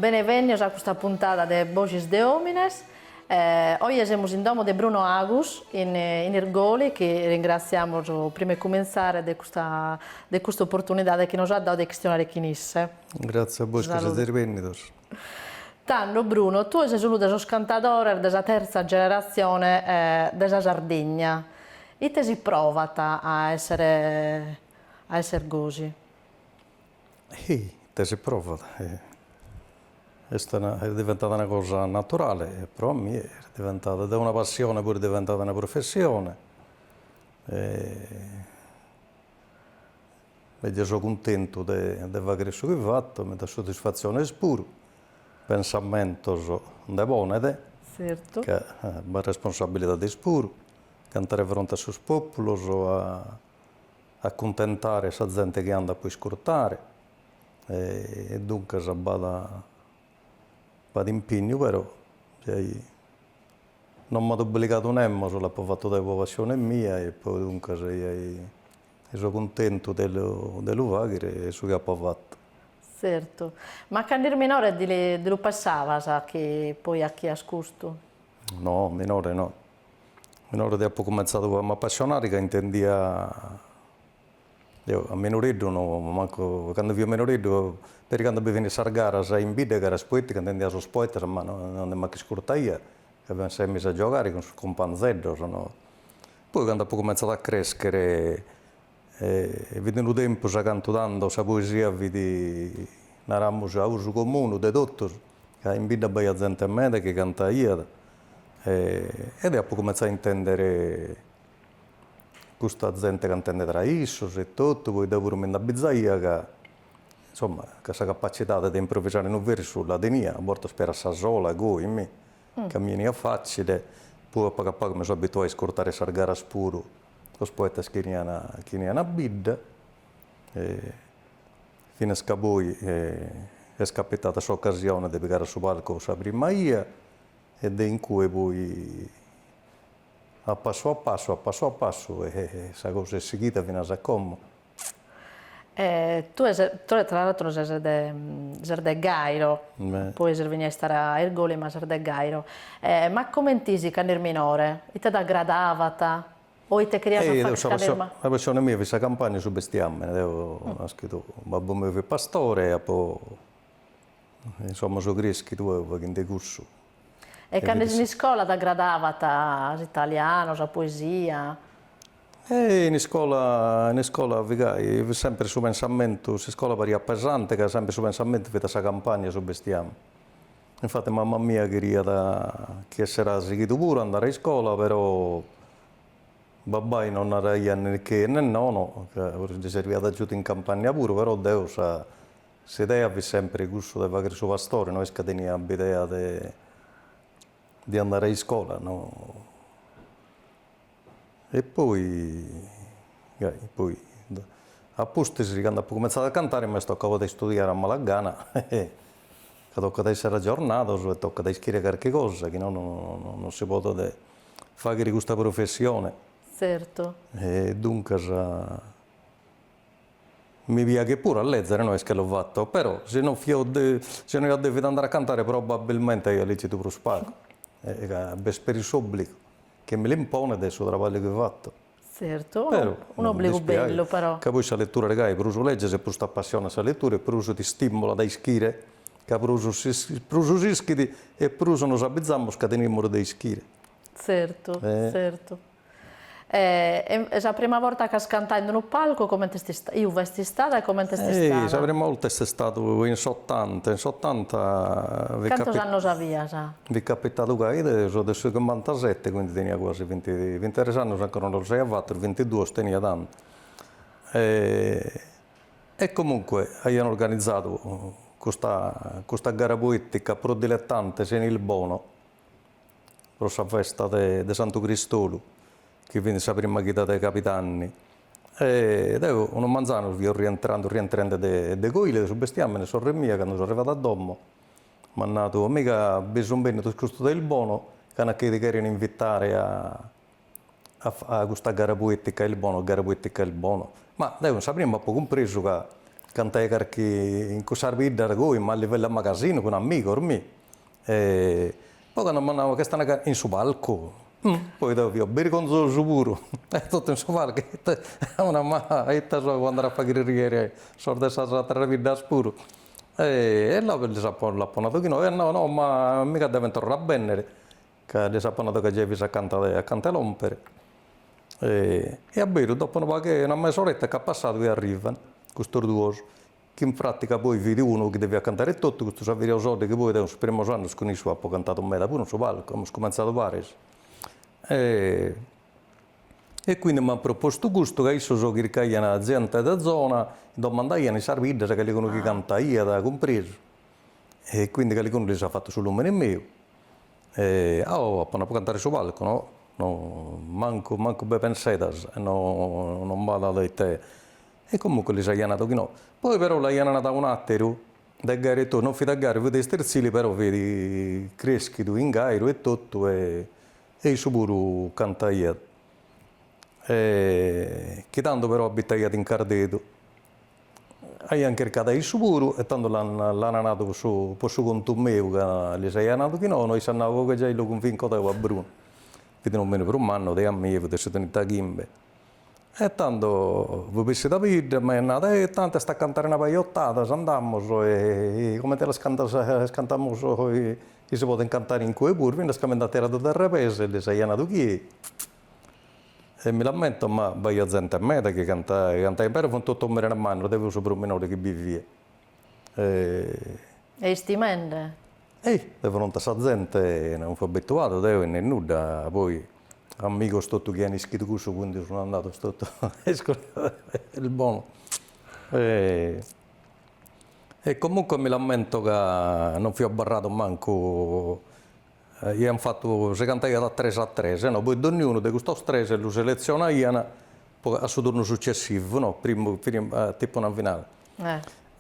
Benevènnios a custa puntada de Boxis de Omines. Oje semus in domo de Bruno Agus in in Irgoli chi ringratziamus prima 'e cumintzare de custa de custa oportunidade chi nos at dadu de chistionare chin isse. Gratzias a bois chi seis bennidos. Tando Bruno, tue ses unu de sos cantadores de sa tertza generatzione de sa Sardigna. Ite si provat a essere a esser gosi? Ite si provat? Est est diventada una cosa naturale pro a mie, est diventada de una passione puru est diventada una professione e deo so cuntentu de de fagher su chi fatto, mi dat soddisfatziones puru, pensamentos nde ponet, ca b'at responsabilidades puru, cantare fronte a sos populos a acuntentare sa zente chi andat pro iscurtare e duncas b'at b'at impignu però giai non m'at obligadu nemos, l'apo fatu deo pro passione mia e poi duncas giai so cuntentu de lu de lu fagher e su chi apo fatu. Tzertu. Ma cando fis minore ti ti lu pessabas chi poi 'achias custu? No, minore no. Minore deo apo cumentzadu a m'apassionare ca intendia, deo a minoreddu no mancu, cando fio minoreddu, peri cando bi fin sas garas in bidda, garas poeticas, intendia sos poetas, ma no nemmancu iscurtaia, ca fian semus a giogare cun sos cumpanzeddos no. Poi cando apo cumentzadu a creschere fit unu tempus a cantu tando sa poesia fit, naramus, a usu comunu de totus, ca in bidda b'aiat zente meda chi cantaiat e deo apo cumentzadu a intendere custa zente cantende tra issos e totu, poi deo puru mi nd'abizaia ca, insomma, ca sa capacidade de improvisare unu versu la tenia, a bortas peri a sa sola, goi, mi, ca mi 'eniat facile, poi a pagu a pagu mi so abituadu a iscurtare sas garas puru sos poetas chi 'enian chi 'enian a bidda e finas ca poi est capitada s'occasione de pigare a su palcu sa prima 'ia e de incue poi a passu a passu a passu a passu e sa cosa est sighida finas a como. E tue ses, tue tra l'altro ses de ses de Gairo, poi ses benniu a istare a Irgoli ma ses de Gairo, ma comente fis cando fis minore, ite t'aggradavat o ite cherias a fagher cando fis Sa passione mia fit sa campagna e su bestiamene, deo naschidu, babbu meu fit pastore e apo, insomma so creschidu faghende cussu. E cando fis in iscola t'aggradavat s'italianu, sa poesia? E in iscola, in iscola fit gai, fit sempre su pensamentu, s'iscola pariat pesante ca sempre su pensamentu fit a sa campagna, su bestiamene. Infati mama mia cheriat chi essera sighidu puru a andare a iscola, però babbai non naraiat ne chi e ne nono, ca ddi serviat agiudu in campagna puru, però deo sa s'idea fit sempre cussu de fagher su pastore, no est ca tenia bidea de de andare a iscola, no. E poi, gai, poi a pustis cando apo cumentzadu a cantare m'est tocadu de istudiare a mala gana, ca tocat a essere aggiornados e tocat a ischire carchi cosa, chi nono non si podet faghere custa professione. Tzertu. E duncas mi piaghet puru a lezere, no est che lu fatto, però si non fio si no ia devidu andare a cantare probabilmente aia legidu prus pagu, ca b'est peri s'obbligu chi mi l'imponet su trabagliu chi fatto. Tzertu, un'obbligu bellu però. Ca poi sa lettura gai, prus leges e prus t'apassionat sa lettura e prus t'istimolat a ischire, ca prus prus s'ischit e prus nos abizamus ca tenimus de ischire. Tzertu, tzertu. E sa prima borta ch'as cantadu in unu palcu comente est istada, inue est istada e comente est istada? Sa prima 'olta est istadu in s'otanta, in s'otanta fit Cantos annos avias? Fit capitadu gai, deo so de su chimbantasette, quindi tenia quasi vinti vintitres annos, ancora non los aia fatos, vintiduos tenia tando. E comunque aian organizadu custa custa gara poetica pro diletantes in Ilbono. pro sa festa de de Santu Cristolu, chi fit sa prima chida de cabidanni, e deo unu manzanu fio rientrando rientrende de de coile de su bestiamine, sorre mia cando so arrivadu a domo m'at nadu, mi ca bi sun bennidos custos de Ilbono ca nachi ti cheren invitare a a custa gara poetica Ilbono, gara poetica Ilbono. Ma deo in sa prima apo cumpresu ca cantaia carchi in cussas biddas goi, ma a livellu 'e magasinu cun amigos mi. E poi cando m'at nau ch'est una gara in su palcu, poi deo fio birgonzosu puru, e totu in su palcu, ite una ma ite so po andare a fagher riere sos de sas ateras biddas puru. E lis apo l'apo nadu chi no, e no no ma mica deven torrare a bennere Ca lis apo nadu ca giai fis acanta de acanta 'e lòmpere. E a beru, dopo unu pagu 'e una mesoretta ch'at passadu chi arrivan custos duos, chi in pratica poi fit unu chi deviat cantare totu, custu Saverio Sodde chi poi deo in sos primos annos cun issu apo cantadu meda puru in su palcu, amus cumentzadu paris. E quindi m'ant propostu custu ca issos chircaian zente de zona, domandaian in sas biddas calicunu chi cantaiat, cumpresu. E quindi calicunu lis at fatu su lumene meu E oh apo nau po cantare in su palcu no, no mancu mancu bi pensedas, no non b'at de ite, e comunque lis aia nadu chi no, poi però l'aian nadu a un'atteru de Gairo etotu, non fit de Gairo, fit de Esterzili però fit creschidu in Gairo e totu e e issu puru cantaiat, e chi tando però abitaiat in Cardedu Aian chircadu a issu puru e tando l'an l'an nadu po su po su contu meu ca lis aia nadu chi nono, isse at nadu ca giai lu cunvinco deo a Bruno. Fit un'omine prus mannu de a mie, fit de su trintaghimbe. E tando fio bessidu a bidda e m'aiat nadu, e tantu est a cantare una paja 'e ottadas, andamus e comente las cantas las cantamus chi si poden cantare in cue puru, finas ca mi nd'at tiradu de revés e lis aia nadu chi E mi l'ammento, ma b'aiat zente meda chi cantaiat, però funt totu omines mannos, deo fio su prus minore chi bi fia. E istimende? Ei, de fronte a sa zente non fio abituadu deo e ne nudda, poi amigos totu chi an ischidu cussu, quindi sun andados totu a iscola Ilbono. E comunque mi l'ammento ca non fio abarradu mancu Aiant fatu, si cantaiat a tres a tres, no, poi donniunu de custos tres lu seletzionaiant po a su turnu successivu, no, primu tipu una finale.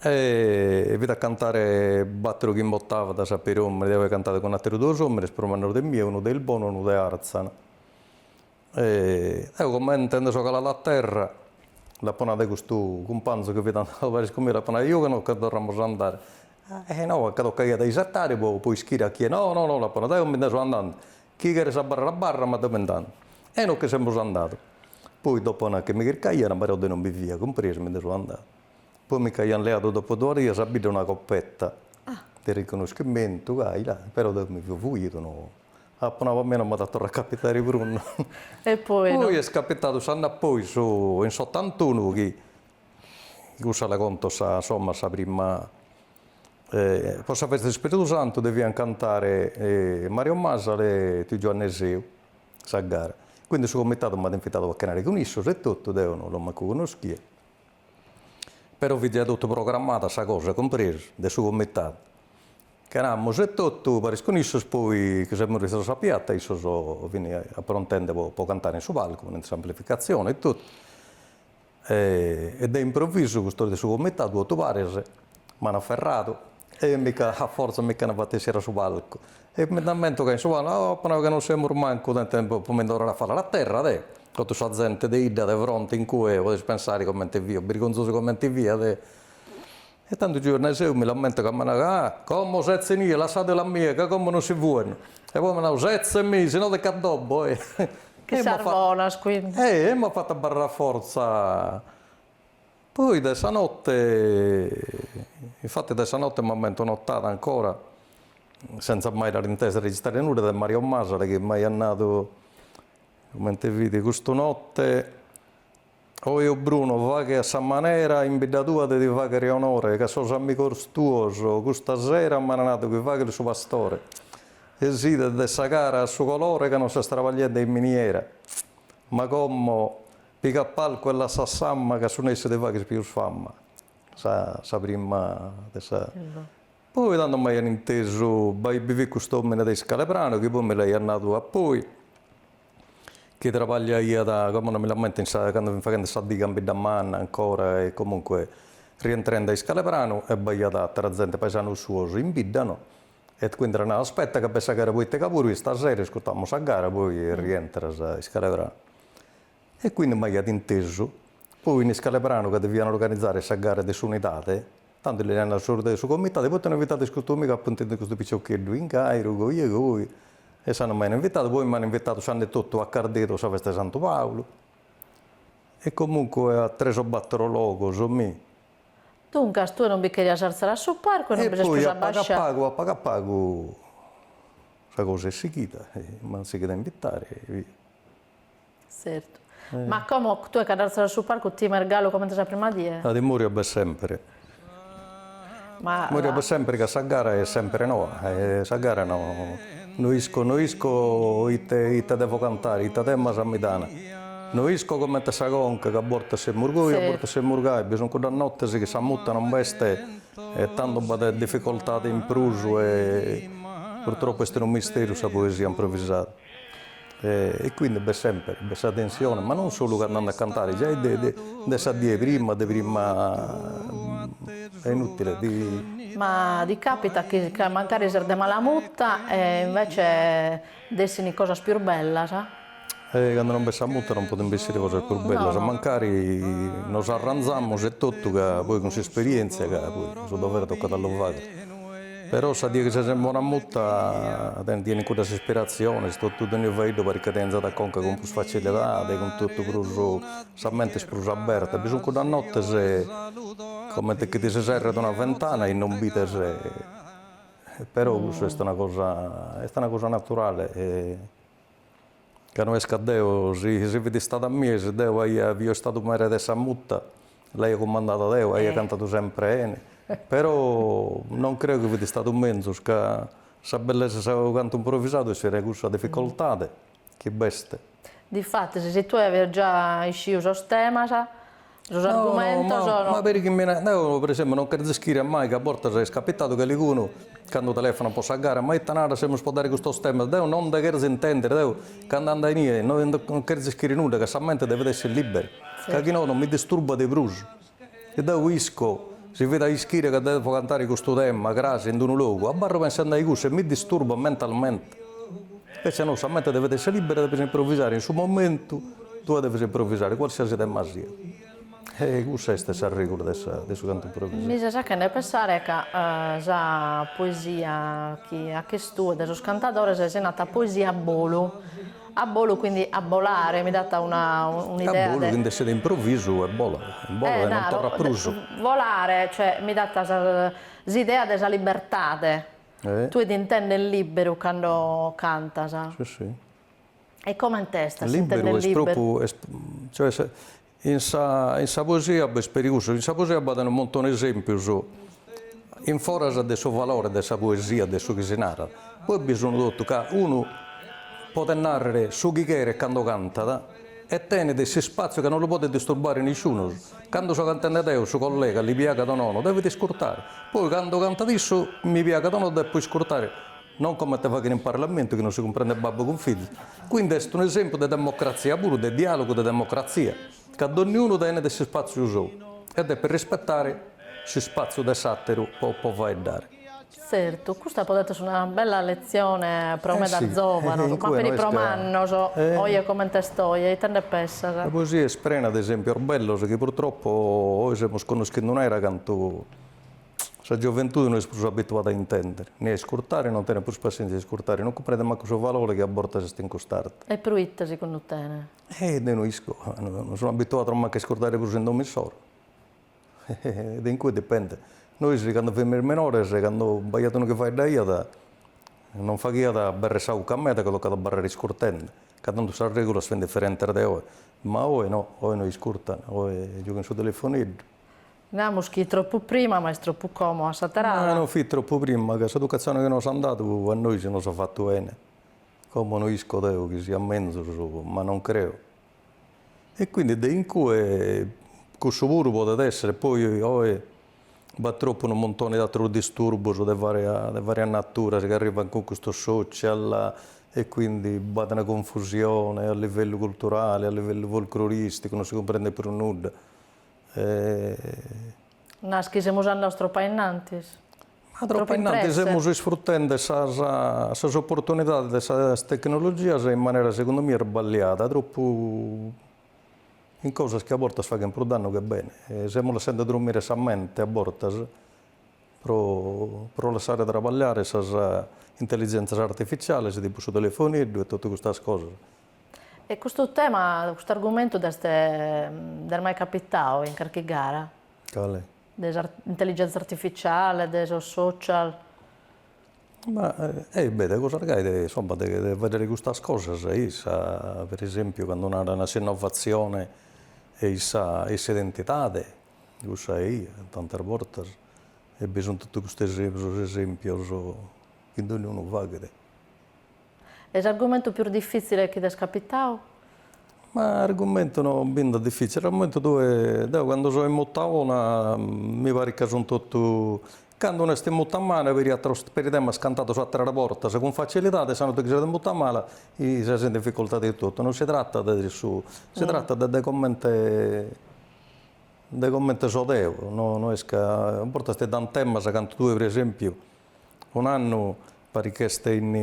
E fit a cantare battor o chimbe ottavas peromine, deo aia cantadu cun ateros duos omines prus mannos de mie, unu de Ilbono e unu de Arzana. E eo comente nde so caladu a terra, l'apo nadu a custu cumpanzu chi fit andadu paris cun mie, l'apo nadu, eo no che torramus a andare. E no, ca toccaiat a isettare po po ischire a chie, no no no, l'apo nadu, eo mi nde so andende, chi cheres abarrare abarra, ma deo mi nd'ando. E no che semus andados. Poi dopo nachi mi chircaian, però deo non bi fia, cumpresu, mi nde so andadu. Poi mi ch'aian leadu dopo duas dies a bidda una coppetta de riconnoschimentu, gai là, però deo mi fio fuidu, no Apo nau a mie non m'at a torrai a capitare prus no. E poi no. Poi est capitadu s'annu a poi su in s'ottantunu chi cussa la conto sa insomma sa prima po sa festa de s'Ispiridu Santu devian cantare Mario Masala e tiu Giuanne Seu sa gara, quindi su comitadu m'at invitadu a chenare cun issos e totu, deo non los mancu connoschia, però fit già totu programmada sa cosa, cumpresu, de su comitadu Chenamus e totu paris cun issos, poi che semus istados a sa piata, issos fin aprontende po po cantare in su palcu, ponende s'amplificatzione e totu, e de improvvisu custos de su comitadu totu paris m'an aferradu e mi che a fortza mi ch'an fatu essire a su palcu e mi nd'ammento ca in su palcu, oh apo nau ca non semus mancu tentu po mi nd'torrare a falare a terra deo, totu sa zente de 'idda de fronte in cue, podes pensare comente fio, birgonzosu comente fia deo E tando Giuanne Seu mi l'ammento ca m'at nadu, ah, como setze inie, lassadelu a mie, ca como non si fuet. E poi m'at nadu, setze mi, si no ti ch'addobbo E Chi sas bonas, quindi. E m'at fatu abarrare a fortza. Poi de sa notte, infatti de sa notte m'ammento un'otada ancora, senza mai dare intesa registrare nudda, de Mario Masala chi m'aiat nadu, comente fit, custu notte Ohi o Bruno, faghe a sa manera in bidda tua de ti faghere onore, ca sos amigos tuos custa sera m'an nadu chi faghes su pastore e s'idet de sa cara a su colore ca non ses trabagliende in miniera. Ma como piga a palcu e lassa s'ama ca a su nessi ti faghes pius fama. Sa sa prima de sa. Poi tando m'aian intesu, bi fit cust'omine de Iscalepranu chi poi mi l'aiat nadu a poi, chi trabagliaiat, como non mi l'ammento, in sa cando fin faghende sa diga in Biddamanna ancora e comunque rientrende a Iscalepranu e b'aiat atera zente, paesanos suos in bidda no, e quindi at nadu, aspetta ca b'est sa gara poite ca puru istasera iscurtamus sa gara poi rientras a Iscalepranu. E quindi m'aiat intesu, poi in Iscalepranu ca devian organizare sa gara de s'unidade, Tando li nant sos de su comitadu, poite no invitades custu amigu apo intesu custu piciocheddu in Gairu, goi e goi, e tando m'aian invitadu, poi m'an invitadu s'annu etotu a Cardedu a sa festa 'e Santu Paulu, e comunque a tres o battoro logos, mi. Duncas tue non bi cherias artziare a su parcu e non bi ses prus abbasciadu. E poi a pagu a pagu, a pagu a pagu sa cosa est sighida, m'an sighidu a invitare e via. Tzertu. Ma como tue cando artzias a su palcu times galu comente sa prima die? Sa timòria b'est semper. Ma. Timòria b'est semper ca sa gara est semper noa e sa gara no no isco no isco ite ite devo cantare, ite temas mi dana. No isco comente sa conca ca a bortas semus goi a bortas semus gai, bi sun cuddas nottes chi sa muta non b'est e tando b'at dificoltade in prus e purtroppo est unu misteru sa poesia improvisada. E quindi b'est semper, b'est sa tensione, ma non solu cando ando a cantare, giai de de sa die prima, de prima est inutile ti. Ma ti capitat chi mancari ses de mala muta e invece nd'essin cosas pius bellas? Cando non b'est sa muta non podent bessire cosas prus bellas, mancari nos arranzamus e totu ca poi cun s'esperientzia ca poi su dovere tocat a lu fagher Però sa die chi ses in bona muta ti 'enin cuddas ispiratziones, totu dogni faeddu paret chi ti 'enzat a conca cun prus facilidade, cun totu prus, sa mente est prus aberta. Bi sun cuddas nottes comente chi ti si serret una ventana e non bides, però cussu est una cosa, est una cosa naturale e Ca no est ca deo, si si fit istadu a mie, si deo aia fio istadu mere de sa muta, l'aia cumandada deo, aia cantadu sempre 'ene, però non creo chi fit istadu menzus, ca sa bellesa 'e su cantu improvisadu est cussa dificoltade chi b'est. Difatis, si tue avias già isciu sos temas, Sos argumentos no. Ma peri chi mi deo per esempio non cherzo ischire mai ca a bortas est capitadu calicunu cando telefonat po sa gara, ma ite naras semus po dare custos temas, deo non nde cherzo intendere, deo cando ando a inie non cherzo ischire nudda ca sa mente devet essere libera, ca chi nono mi disturbat de prus, e deo isco, si fit a ischire ca devo cantare custu tema cras in unu logu, abarro pensende a cussu e mi disturbat mentalmente, invece no, sa mente devet essere libera, deves improvisare in su momentu Tue deves improvisare, qualsiasi tema siat. E cussa est sa regula de sa de su cantu improvisadu. Mi ses achende pensare ca sa poesia chi aches tue de sos cantadores si nat poesia a bolu, a bolu quindi a bolare, mi dat una un'idea de. A bolu, chi nd'essit de improvisu e bolat, bolat e non torrat prus. Volare, cioè mi dat sa s'idea de sa libertade. Tue t'intendes liberu cando cantas. Si si. E comente est a s'intender liberu? Liberu est propriu, cioè in sa in sa poesia b'est peri cussu, in sa poesia b'at unu muntone 'e esempios in foras de su valore de sa poesia, de su chi si narat, poi bi sun totu ca unu podet narrer su chi cheret cando cantat e tenet s'ispatziu ca non lu podet disturbare nisciunu, cando so cantende deo su collega li piagat o nono devet iscurtare, poi cando cantat issu mi piagat o no depo iscurtare Non comente faghen in Parlamentu chi non si cumprendet babbu cun fizu. Quindi est un'esempiu de democratzia puru, de dialogu de democratzia, ca donniunu tenet s'ispatziu sou e depet rispettare s'ispatziu de s'atteru po po faeddare. Tzertu, custa podet esser una bella letzione pro medas zovanos, ma peri pro mannos, oje comente est oje, ite nde pessas? Sa poesia est prena de esempios bellos chi purtroppo oe semus connoschende un'era cantu Sa gioventude no est prus abituada a intèndere, ne a iscurtare, non tenet prus passèntzia a iscurtare, non cumprendet mancu su valore chi a bortas est in cust'arte. E proite segundu tene? Eh, deo no isco, non sun abituados mancu a iscurtare prus in domo issoro. De in cue dipendet. Nois cando fimus minores, cando b'aiat unu chi faeddaiat, non faghiat a aberrer sa 'ucca meda ca tocat a abarrare iscurtende, ca tantu sas regulas fin diferentes de oe, ma oe no, oe no iscurtan, oe giughen su telefoneddu. Namus chi tropu prima, ma est tropu como a s'atera ala. Ma non fit tropu prima, ca s'educatzione chi nos an dadu a nois nos at fatu 'ene. Como no isco deo chi siat menzus, ma non creo. E quindi de in cue cussu puru podet essere, poi oe. B'at tropu unu muntone de ateros disturbos de varia de varia naturas chi arrivant cun custos social e quindi b'at una confusione a livellu culturale, a livellu folcloristicu, non si cumprendet prus nudda. Nas chi semus andados tropu a innantis? Ma tropu a innantis, semus isfrutende sas sas oportunidades de sas tecnologias in manera segundu mie irballiada, tropu in cosas chi a bortas faghen prus dannu che bene, semus lassende drommire sa mente a bortas pro pro lassare trabagliare sas intelligentzias artificiales tipu su telefoneddu e totu custas cosas. E custu tema, custu argumentu t'est t'est mai capitadu in carchi gara? Cale? De s'intelligenza artificiale, de sos social. Ma eh beh de cosas gai de insomma de faeddare custas cosas issa per esempiu cando naran s'innovatzione e sa e s'identidade, cussa eia tantas bortas e bi sunt totu custos sos esempios chi dognunu faghet. E s'argumentu pius difitzile chi t'est capitadu? Ma argumentu no bi nd'at difitzile, argumentu tue, deo cando so in muta 'ona mi paret ca sun totu, cando unu est in muta mala peri ateros peri temas cantados ateras bortas cun facilidade, sa notte chi ses in muta mala ses in dificultade etotu, non si tratat de su, si tratat de comente de comente so deo, no no est ca, a bortas ti dan temas cantu tue per esempiu Un'annu parit ch'est in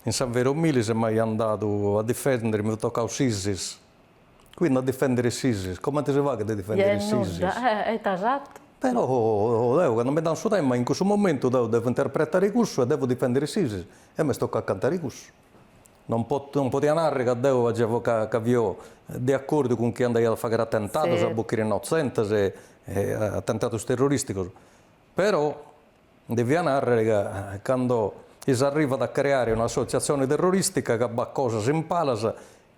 in sa Vero Milis e m'aiant dadu a difendere, mi fit tocadu s'ISIS. Quindi a difendere s'ISIS, comente si faghet a difendere s'ISIS? E ite as 'atu? Però deo cando mi dan su tema in cussu momentu deo devo interpretare cussu e devo difendere s'ISIS e m'est tocadu a cantare cussu. Non non podia narrer ca deo ca ca fio de acordiu cun chie andaiat a fagher atentados, a bochire innotzentes e atentados terroristicos Però devia nàrrere ca cando si arrivat a creare un'assotziatzione terroristica ca b'at cosas in palas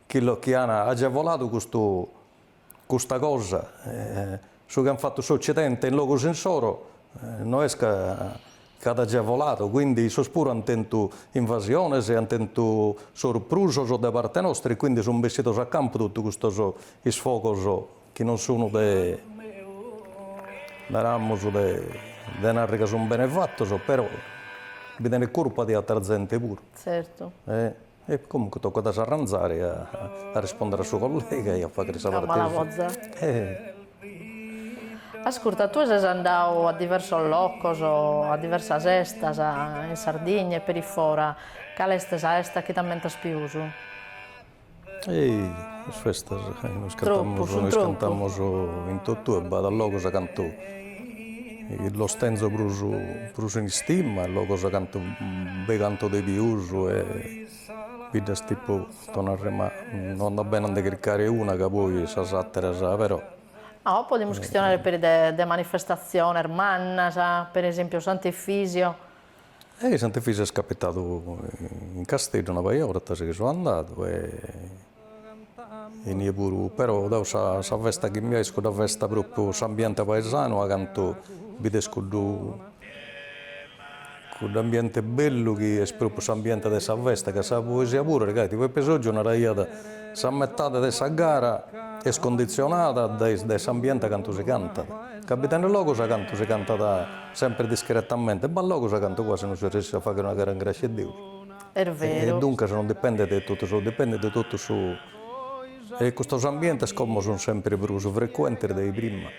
chi chi an agevoladu custu custa cosa, su chi an fatu s'Occidente in logos insoro no est ca ca at agevoladu, quindi issos puru an tentu invasiones e an tentu sorprusos de parte nostra e quindi sun bessidos a campu totu custos isfogos chi non sun de, naramus, de de narrer ca sun bene fatos, però bi tenet curpa de atera zente puru. Tzertu. E comunque tocat a s'arranzare a a rispondere a su collega e a fagher sa parte sua. A mala boza. Ascurta, tue ses andadu a diversos locos, a diversas 'estas in Sardigna e peri fora, cale est sa 'esta chi t'ammentas pius? Ei, is festas, nois cantamus, nois cantamus in totue, b'at logos acantu los tenzo prus prus in istima e logos acantu bi canto de pius e biddas tipu, po narrer, ma no andat bene a nde chircare una ca poi sas ateras, però. No, podimus chistionare peri de de manifestatziones mannas, per esempiu Sant'Efisio E Sant'Efisio est capitadu in Casteddu una paja 'e 'ortas chi so andadu e inie puru, però deo sa sa festa chi mi piaghet est cudda festa propriu s'ambiente paesanu acantu bides cuddu cudd'ambiente bellu chi est propriu s'ambiente de sa festa, ca sa poesia puru est gai, Peppe Sotgiu naraiat sa metade de sa gara est conditzionada dae dae s'ambiente acantu si cantat, ca bi tenet logos acantu si cantat Sempre discretamente, b'at logos acantu quasi non si resessit a fagher una gara in grascia 'e Deus. Est veru. E duncas non dipendet de totu su, dipendet de totu su. E custos ambientes como sun sempre prus frecuentes de prima,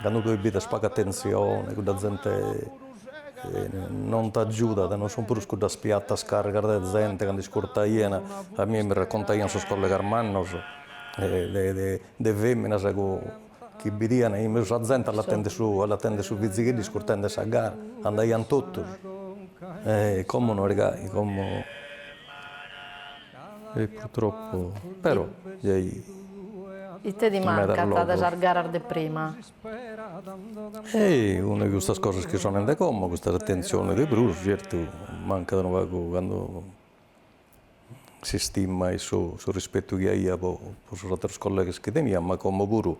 cando tue bides paga atentzione, cudda zente non t'agiudat, non sun prus cuddas piatas carrigas de zente cando iscurtaian, a mie mi raccontaian sos collegas mannos de de feminas chi bidian in mesu sa zente allatende su allatende su fizigheddu iscurtende sa gara, andaian totus, e como no est gai, como e purtroppo, però giai Ite ti mancat de sas garas de prima? E una 'e custas cosas chi so nende como, custa atentzione de prus, certu mancat unu pagu cando s'istima e su su rispetu chi aia po po sos ateros collegas chi tenia, ma como puru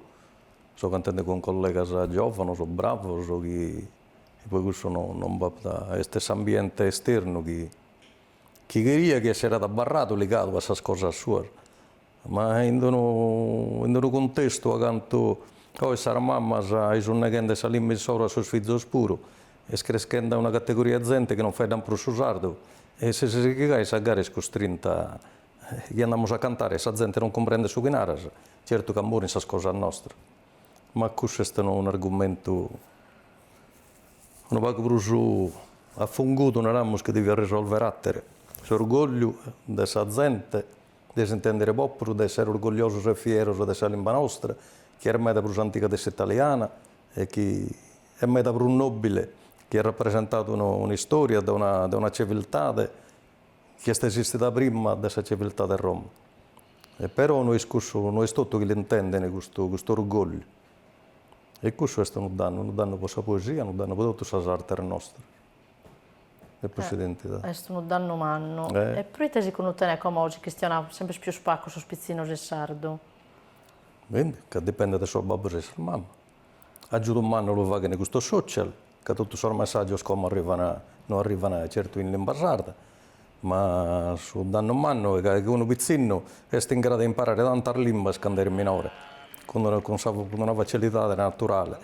so cantende cun collegas giovanos, bravos, chi e poi cussu no non b'at, est s'ambiente esternu chi chi cheria chi esseret abarradu ligadu a sas cosas suas, ma in unu in unu cuntestu acantu Oe sas mamas sun neghende sa limba insoro a sos fizos puru, est creschende una categoria 'e zente chi non faeddan prus su sardu e si si sighit gai sa gara est custrinta chi andamus a cantare e sa zente non cumprendet su chi naras, certu ca morin sas cosas nostras. Ma cussu est un'argumentu unu pagu prus a fungudu, naramus, chi deviat risolvere àtere, s'orgogliu de sa zente de s'intendere pòpulu, de essere orgogliosos e fieros de sa limba nostra, chi est meda prus antiga de s'italiana e chi est meda prus nòbile, chi at rapresentadu un'istòria de una de una civiltade chi est esistida prima de sa civiltade 'e Roma. E però no est cussu, no est totu chi l'intenden custu custu orgogliu. E cussu est unu dannu, unu dannu pro sa poesia, unu dannu pro totu sas artes nostras. E pro s'identidade. Est unu dannu mannu. E proite segundu tene como si chistionat semper pius pagu sos pitzinnos in sardu? Beni, ca dipendet de sos babbos e sas mamas. Agiudu mannu lu faghen custos social, ca totu sos messàgios como arrivan, no arrivan certu in limba sarda, ma su dannu mannu est ca unu pitzinnu est in gradu de imparare tantas limbas cando est minore, cun una cun una facilidade naturale,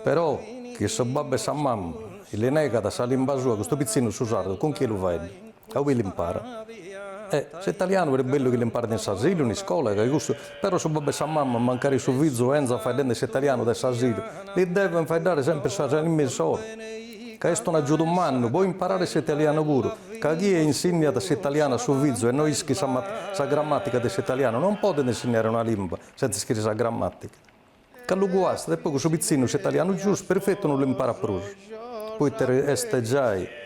però chi su babbu e sa mama li negat sa limba sua, custu pitzinnu su sardu cun chie lu faeddat? A ue l'imparat? E s'italianu est bellu chi l'imparet in s'asilu, in iscola, ca cussu, però su babbu e sa mama, mancari su fizu 'enzat faeddende s'italianu de s'asilu, li devent faeddare semper sa limba insoro, ca est un'agiudu mannu po imparare s'italianu puru, ca chie insinniat s'italianu a su fizu e no ischit sa sa grammatica de s'italianu non podet insinniare una limba senza ischire sa grammatica, ca lu guastat e poi cussu pitzinnu s'italianu giustu, perfetu non l'imparat prus, poite est giai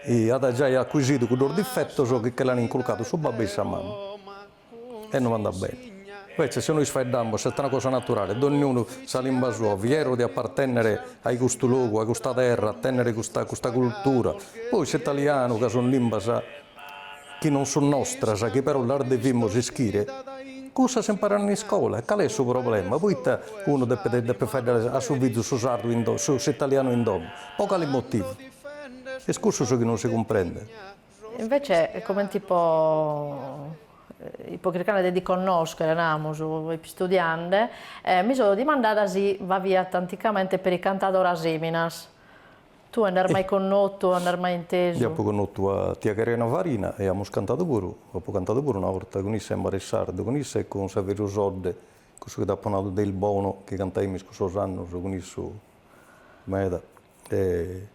at giai acuisidu cuddos difetos chi che l'an inculcadu su babbu e sa mama. E no andat bene. Invece si nois faeddamus est una cosa naturale, donniunu sa limba sua, fieru de apartennere ai custu logu, a custa terra, a tennere custa custa cultura. Poi s'italianu, ca sun limbas chi non sun nostras, chi però las devimus ischire, cussas s'imparan in iscola. E cale est su problema? Poita unu depet depet faeddare a su fizu su sardu in domo, s'italianu in domo? Po cale motivu? Est cussu su chi non si cumprendet. Invece comenti po ipo chircande de ti connòschere, namus, ipo istudiande, mi so dimandada si b'aviat anticamente peri cantadoras eminas. Tue nd'as mai connotu o nd'as mai intesu? Deo apo connotu a tia Caterina Farina e amus cantadu puru, apo cantadu puru una 'orta cun issa in Mare Sardu, cun issa e cun Saverio Sodde, cussu chi t'apo nadu de Ilbono, chi cantaimis cussos annos cun issu meda. E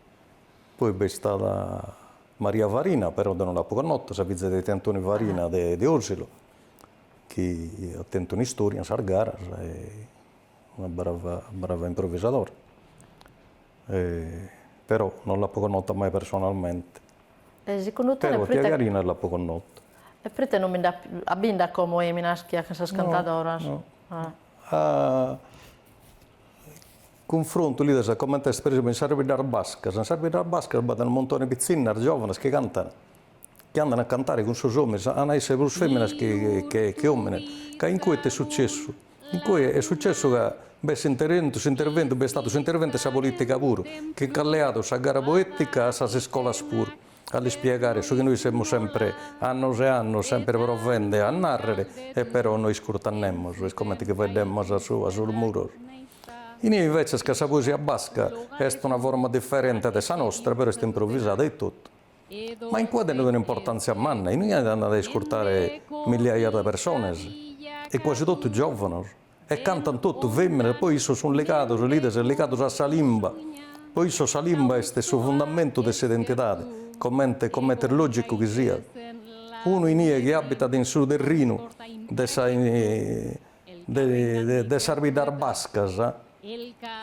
poi b'est istada Maria Farina, però deo non l'apo connota, sa fiza de tiu Antoni Farina de de Osilo, chi at tentu un'istoria in sas garas e una brava brava improvisadora. Però non l'apo connota mai personalmente. E segundu tene Però a tia Carina l'apo connota. E prite non bi nd'at a bi nd'at como eminas chi 'achen sas cantadoras? No, no. A cunfrontu l'ides comente est per esempio in sas biddas bascas, in sas biddas bascas b'at unu muntone 'e pitzinnas giovanas chi cantan, chi andan a cantare cun sos omines, an a esser prus feminas chi che omines, ca in cue ite est successu, in cue est successu ca b'est s'interventu s'interventu b'est istadu s'interventu 'e sa politica puru, chi nch'at leadu sa gara poetica a sas iscolas puru, a l'ispiegare su chi nois semus sempre annos e annos sempre provende a narrere e però no iscurtat nemos, est comente chi faeddemus a su a sos muros. Inie invecias ca sa poesia basca est una forma diferente de sa nostra, però est improvisada e totu. Ma in cue tenet un'importàntzia manna, inie andat a iscurtare milliaias de persones e quasi totu giòvanos E cantant totu fèminas, poi issos sunt ligados, l'ides, ligados a sa limba, po issos sa limba est su fundamentu de s'identidade, comente comente est lògicu chi siat. Unu inie chi abitat in su terrinu de sa de de sas biddas bascas,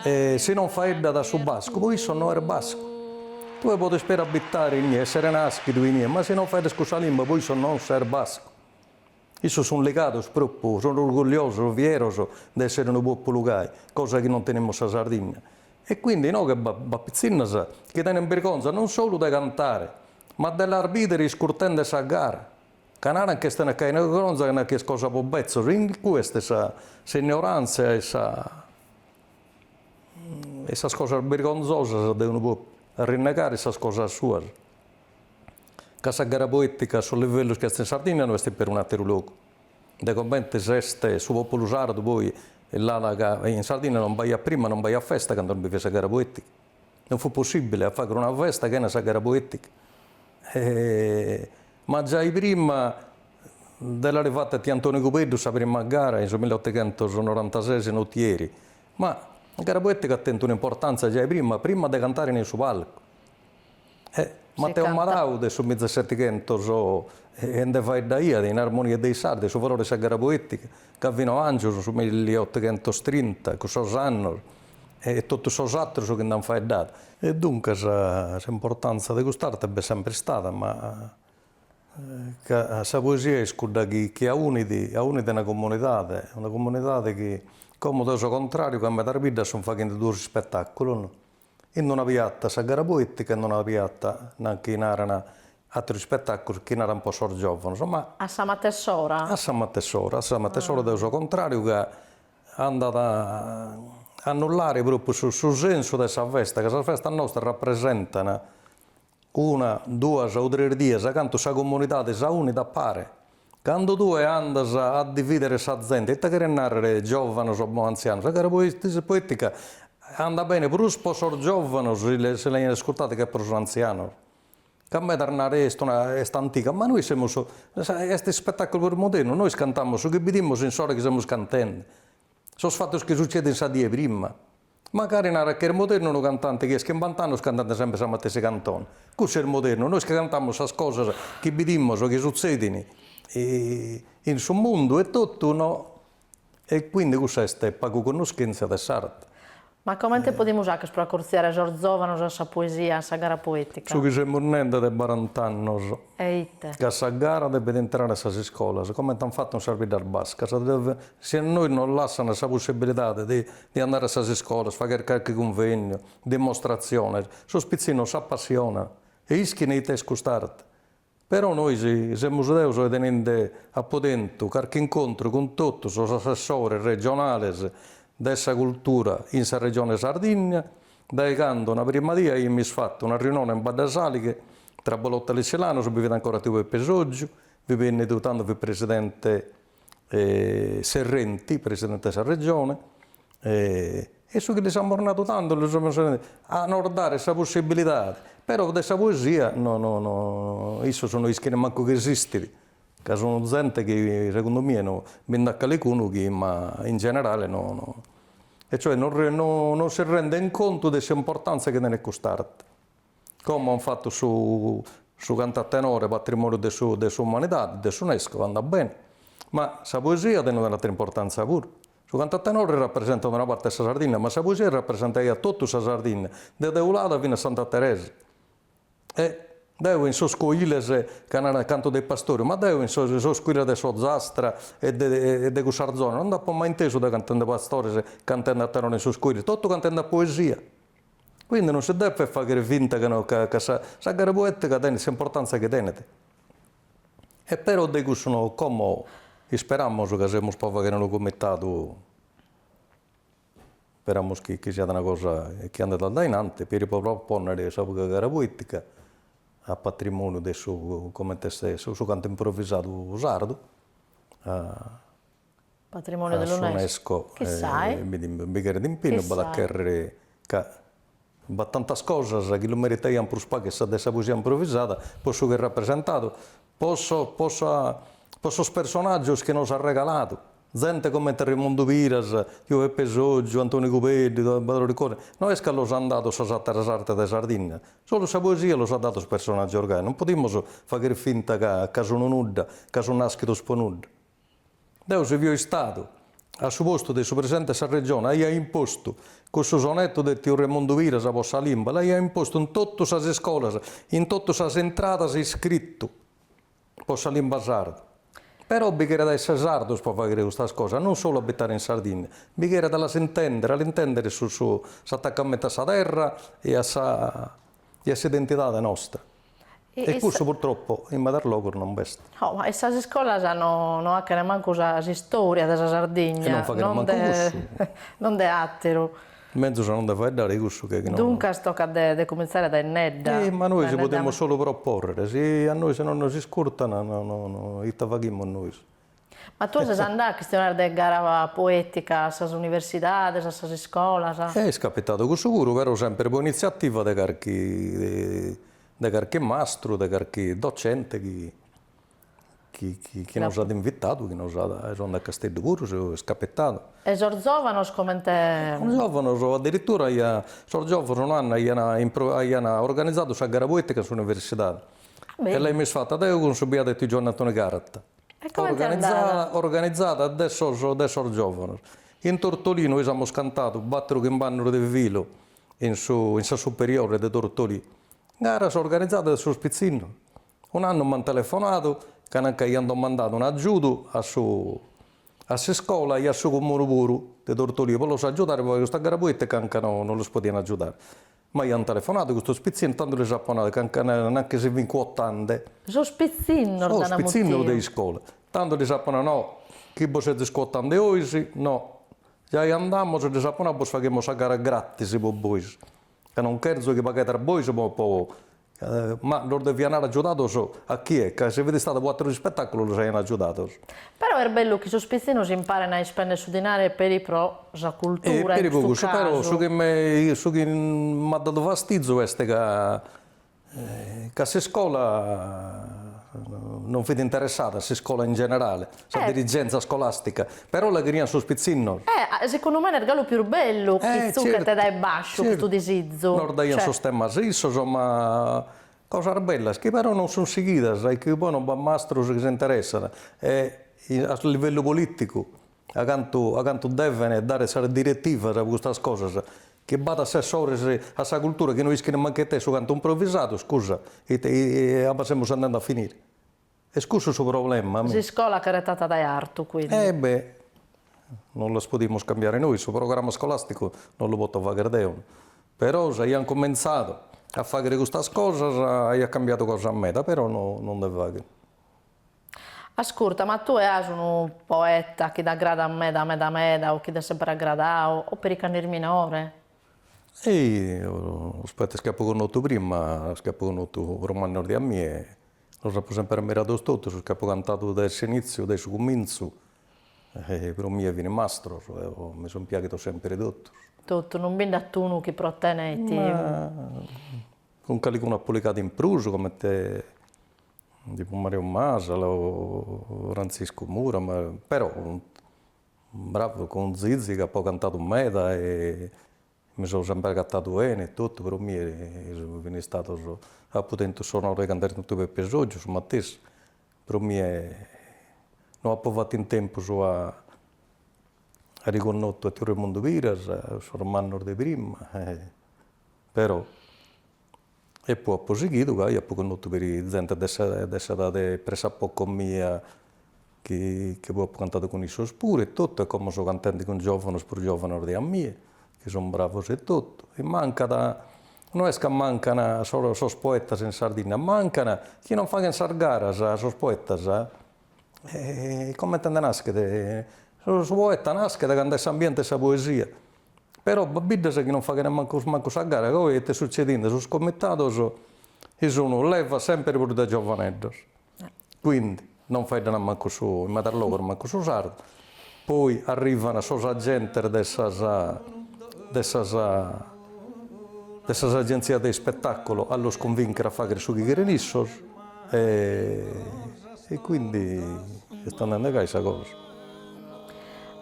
e si non faeddat su bascu, po issos no est bascu. Tue podes peri abitare inie, essere naschidu inie, ma si non faeddas cussa limba po issos non ses bascu. Issos sunt ligados propriu, sunt orgogliosos, fieros de essere unu populu gai, cosa chi non tenimus sa Sardigna. E quindi inoghe b'at pitzinnas chi tenent birgonza non solu de cantare, ma de las bìdere iscurtende sa gara, ca naran chi est una birgonza chi est cosa po betzos, in cue est sa s'ignorantzia e sa e sas cosas birgonzosas de unu populu, a rinnegare sas cosas suas. Ca sa gara poetica a sos livellos chi est in Sardigna no est in perun'ateru logu. De comente s'est su populu sardu poi L'at ca in Sardigna non b'aiat prima non b'aiat festa cando non bi fiat sa gara poetica, non fut possibile a fagher una festa chena sa gara poetica, ma giai prima de l'àere fata tiu Antoni Cubeddu sa prima gara in su milliotoghentos norantases in Otieri, ma sa gara poetica at tentu un'importanza giai prima, prima de cantare in su palcu. E Matteo Madau de su mizesetighentos nde faeddaiat in Armonia dei Sardi, su valore de sa gara poetica, Gavino Angius in su milliotoghentos-trinta, cussos annos, e totus sos ateros chi nd'ant faeddadu. E duncas s'importantza de cust'arte b'est sempre istada, ma ca sa poesia est cudda chi chi aunit, aunit una comunidade, una comunidade chi, como deo so contrariu ca in medas biddas sunt faghende duos ispetàculos, In una piata sa gara poetica, in una piata nanchi naran ateros ispettaculos chi naran po sos giovanos, ma. A sa matess'ora? A sa matess'ora, a sa matess'ora deo so contrariu ca andat a annullare propriu su su sensu de sa festa, ca sas festas nostras rapresentan una, duas o tres dies cantu sa comunidade s'aunit a pare. Cando tue andas a dividere sa zente, ite cheret narrer giovanos o antzianos? Sa gara poetica andat bene prus pro sos giovanos si l'aian iscurtada che pro sos antzianos. Ca medas naran est una est antiga, ma nois semus est ispetaculu prus modernu, nois cantamus su chi bidimus in s'ora chi semus cantende, sos fatos chi sucedin sa die prima. Magari narat chi est modernu unu cantante chi est chimbant'annos cantende sempre sa matessi cantone. Cussu est modernu, nois chi cantamus sas cosas chi bidimus o chi sutzedin in su mundu e totu no, e quindi cussa est pagu connoschentzia de s'arte. Ma comente podimus 'acher pro acurtziare sos zòvanos a sa poesia, a sa gara poètica? Su chi semus nende de barant'annos. E ite? Ca sa gara depet intrare a sas iscolas, comente an fatu in sas biddas bascas, si a nois nos lassan sa possibilidade de de andare a sas iscolas, fagher carchi cunvegnu, dimostratziones, sos pitzinnos s'apassionan e ischin ite est cust'arte. Però nois semus deo soe tenende, apo tentu carchi incontru cun totu sos assessores regionales de sa cultura in sa Regione Sardigna, dae cando una prima die aimis fatu una riunione in Badde Salighe tra Bolotali e Silanos, bi fit ancora tiu Peppe Soggiu, fit bennidu tando fit presidente Serrenti, presidente de sa Regione, e su chi lis amus nadu tando lis amus nadu a nos dare sa possibilidade, però de sa poesia no no no issos no ischin mancu chi esistit, ca sun zente chi segundu mie no bi nd'at calicunu chi ma in generale no no e cioè non non si renden contu de s'importanza chi tenet cust'arte. Como an fatu su su cantu a tenore patrimoniu de su de s'umanidade, de s'UNESCO, andat bene, ma sa poesia tenet un'atera importanza puru. Su cantu a tenore rapresentat una parte de sa Sardinna, ma sa poesia rapresentaiat totu sa Sardinna, de Teulada finas a Santa Teresa. E deo in sos coiles, ca naran canto dei pastori, ma deo in sos sos coiles de s'Ozastra e de e de cussas zonas non nd'apo mai intesu de cantende pastores cantende a tenore in sos coiles, totu cantende a poesia. Quindi non si depet fagher finta ca no ca ca sa sa gara poetica tenet s'importanza chi tenet. E però de cussu no como isperamus ca semus pro fagher unu comitadu, isperamus chi chi siat una cosa chi andet a dae innanti peri pro proponnere sa gara poetica a patrimoniu de su comente est su cantu improvisadu sardu a Patrimoniu de l'UNESCO. Chissai. Bi cheret impinnu, b'at a chèrrere ca b'at tantas cosas chi lu meritaian prus pagu sa de sa poesia improvisada pro su chi at rapresentadu, pro so pro sa pro sos personàgios chi nos at regaladu, zente comente Remundu Piras, tiu Peppe Soggiu, Antoni Cubeddu, Badore Cone, no est ca los an dados sas àteras artes de Sardigna, solu sa poesia los at dados personàgios gai, non podimus fagher finta ca ca sun nudda, ca sun nàschidos pro nudda. Deo si fio istadu a su postu de su presidente de sa Regione aia impostu cussu sonetto de tiu Remundu Piras po sa limba, l'aia impostu in totu sas iscolas, in totu sas intradas iscritu po sa limba sarda. Però bi cheret a esser sardos po fagher custas cosas, non solu abitare in Sardigna, bi cheret a las intender, a l'intender su su s'attaccamentu a sa terra e a sa e a s'identidade nostra. E cussu purtroppo in medas logos non b'est. No, ma in sas iscolas no no 'achen mancu sa s'istoria de sa Sardigna. E non faghen mancu cussu. Non de atteru. Menzus a non nde faeddare 'e cussu che chi no. Duncas tocat de de cumintzare dae innedda. E ma nois podimus solu proporrere, si a nois non nos iscurtan no no ite faghimus nois. Ma tue ses andadu a chistionare de gara poetica a sas universidades, a sas iscolas? Est capitadu cussu puru, però semper pro initziativa de carchi de carchi mastru, de carchi docente chi chi chi nos at invitadu, chi nos at, so andadu a Casteddu puru, est capitadu. E sos zòvanos comente. Sos giòvanos addirittura aian, sos giòvanos un'annu aian aian organizadu sa gara poetica in s'universidade e l'aimus fata deo cun su biadu 'e tiu Giuanne Antoni Carta. E comente est andada? Organizada de sos de sos giòvanos. In Tortolì nois amus cantadu battor chimb'annos de filu in su in sa superiore de Tortolì. Garas organizadas de sos pitzinnos. Un'annu m'ant telefonadu ca nanchi aiant domandadu un'agiudu a su a s'iscola e a su comunu puru de Tortolì pro los agiudare pro fagher custa gara poetica anca no no los podian agiudare. M'aiant telefonadu custos pitzinnos, tando lis apo nadu ca nanchi si fin cuotande. Sos pitzinnos Sos pitzinnos de iscola. Tando lis apo nadu, no, chi bos sezis cuotande 'ois, no, giai andamus, lis apo nadu, bos faghimus sa gara gratis pro bois, ca non cherzo chi paghedas bois po po Ma los devian aer agiudados a chie? Ca si fit istadu pro ateros ispetaculos los aian agiudados. Però est bellu chi sos pitzinnos imparen a ispender su dinare peri pro sa cultura, in custu casu. Però su chi mi su chi m'at dadu fastizu est ca ca s'iscola non fit interessada, s'iscola in generale, sa dirigenza scolastica, però la cherian sos pitzinnos. Eh, segundu mene est galu pius bellu chi tzuchet dae basciu custu disizu. Nos daian sos temas issos, ma cosas bellas chi però non sun sighidas e chi poi non b'at mastros chi s'interessant e a livellu politicu a cantu a cantu deven dare sas diretivas pro custas cosas, chi b'at assessores a sa cultura chi no ischin mancu ite est su cantu improvisadu, scusa, ite a semus andende a finire. Est cussu su problema. S'iscola cheret 'ata dae artu, quindi. Eh beh, non las podimus cambiare nois, su programma scolasticu non lu poto fagher deo, però si aian cumintzadu a fagher custas cosas aiat cambiadu cosa meda, però no non nde faghen. Ascurta, ma tue as unu poeta chi t'agradat meda meda meda o chi t'est sempre agradadu o peri cando est minore? Ei, sos poetas chi apo connotu prima, sos chi apo connotu prus mannos de a mie, Los apo semper ammirados totus, sos chi apo cantadu dae s'inìtziu, dae su cumintzu, e pro mie fin mastros, eo mi sun piàghidos semper totus. Totu, non bi nd'at unu chi pro tene ti. Ma cun calicunu apo ligadu in prus, comente tipu Mario Masala o Frantziscu Mura, ma però bravu cun Zizi chi apo cantadu meda e Mi so sempre agatadu 'ene e totu, pro mie fin istados, apo tentu s'onore de cantare cun tiu Peppe Soggiu su matessi, pro mie no apo fatu in tempus a aer connotu a tiu Remundu Piras, sos mannos de prima, però E poi apo sighidu ca apo connotu peri zente de sa de s'edade pressappoco mia chi chi poi apo cantadu cun issos puru e totu e como so cantende cun giovanos prus giovanos de a mie, chi sun bravos e totu. E mancat, no est ca mancan sos sos poetas in Sardigna, mancan chi non faghen sas garas sos poetas e comente nde naschet, su poeta naschet cando est s'ambiente 'e sa poesia Però b'at biddas chi non faghen mancu mancu sa gara, ca oe ite est sutzedinde, sos comitados chi sun leva semper prus de giovaneddos, quindi non faeddan mancu su, in medas logos mancu su sardu, poi arrivan sos agentes de sas de sas de sas agentzias de ispettaculu a los cunvinchere a fagher su chi cheren issos e quindi est andende gai sa cosa.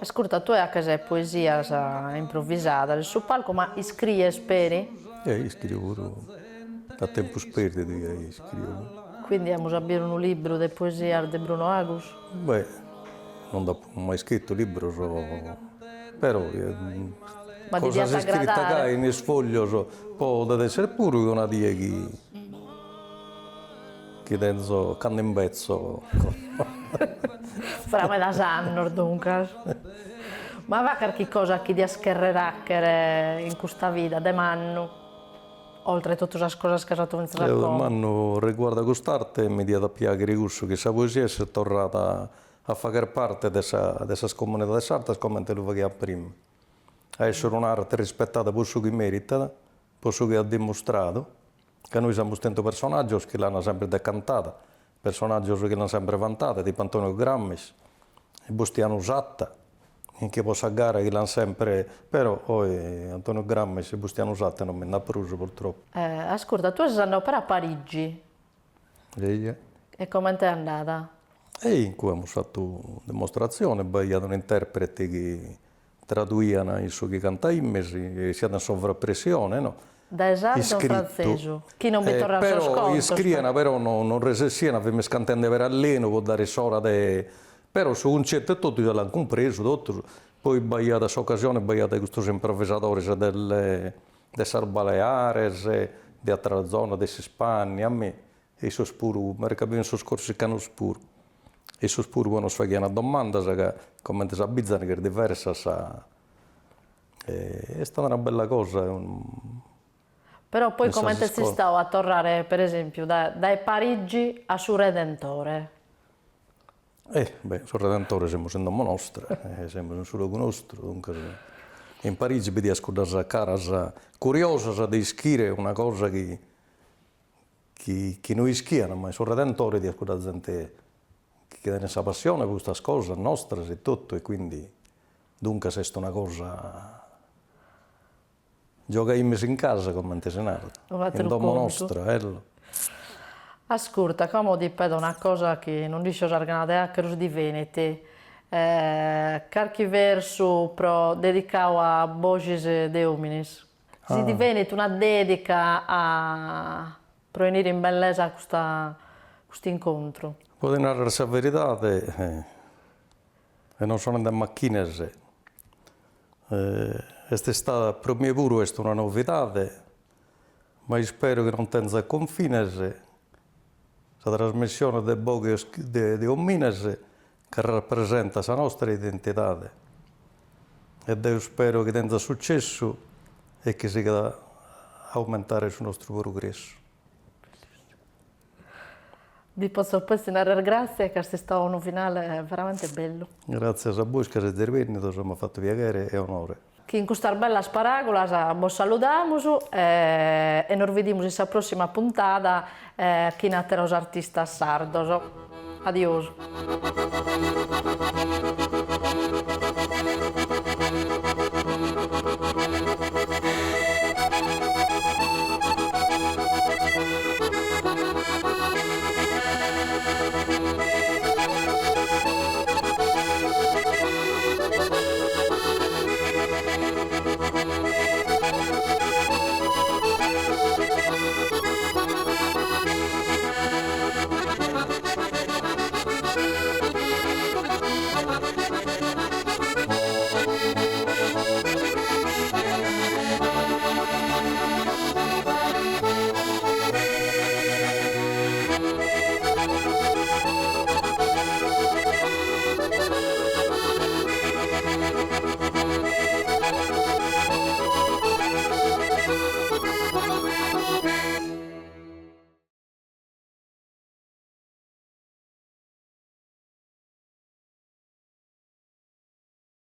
Ascurta, tue 'aches poesias improvisadas in su palcu, ma iscries peri? E iscrio puru, a tempus perdidu iscrio. Quindi amus a bier unu libru de poesias de Bruno Agus? Beh, non nd'apo mai iscritu libros, però cosas iscritas gai in is foglios podet esser puru chi una die chi Chi tenzo cando imbetzo. Fra medas annos duncas. Ma b'at carchi cosa chi dias cherrer 'achere in custa vida de mannu, oltre totu sas cosas chi as fatu fintzas a como? Deo de mannu riguardu a cust'arte mi diat a piaghere cussu chi sa poesia esset torrada a fagher parte de sa de sas comunidades sardas comente lu faghiat prima, a essere un'arte rispetada pro su chi meritat, pro su chi at dimustradu, Ca nois amus tentu personàgios chi l'an sempre decantada, personàgios chi l'an sempre vantada, tipu Antonio Gramsci. Bustianu Satta, chi po sa gara chi l'ant sempre, però oi Antonio Gramsci e Bustianu Satta non bi nd'at prus purtroppo. Ascurta, tue ses andau puru a Parigi. Eia. E comente est andada? E in cue amus fatu dimostratzione, b'aiat un'interprete chi traduiat in su chi cantaimis, e siat in sovrappressione, no? Dae sardu a frantzesu, chi non bi torrant sos contos. Però iscriian, però non resessian, fimis cantende peri a lenu po dare s'ora de Però su cuncettu e totu ja l'an cumpresu totus, poi b'aiat s'occasione b'aiat custos improvisadores del de sas Baleares, de atteras zonas, de s'Ispagna, mi, e issos puru, mi paret ca bi fin sos corsicanos puru, issos puru poi nos faghian domandas ca comente s'abbizan chi est diversa sa est istada una bella cosa Però poi comente est istadu a torrare per esempiu dae Parigi a su Redentore? Eh beh, su Redentore semus in domo nostra, semus in su logu nostru, duncas in Parigi bidias cuddas caras curiosas de ischire una cosa chi chi no ischian, ma in su Redentore bidias cudda zente chi tenet sa passione po custas cosas nostras e totu e quindi duncas est una cosa Giogaimis in casa, comente si narat, in domo nostra, ello. Ascurta, como ti pedo una cosa chi non nd'iscio si as gana de 'achere o si ti benit, carchi versu pro dedicadu a Boxis de Ominis. Si ti benit una dedica a pro 'enire in bellesa a custa custu incontru. Po ti narrer sa veridade, e non so nende machines, Est istada pro mie puru est una novidade, ma ispero chi non tenzat confines sa trasmissione de boghes de omines ca rapresentat sa nostra identidade e deo ispero chi tenzat sucessu e chi sigat a aumentare su nostru progressu. Ti potzo petzi narrer gràtzias ca est istadu unu finale veramente bellu. Gràtzias a bois ca sezis bènnidos, m'at fatu piaghere e onore. Chin custas bellas paràgulas bos saludamus e nos bidimus in sa pròssima puntada chin àteros artistas sardos. Adiosu.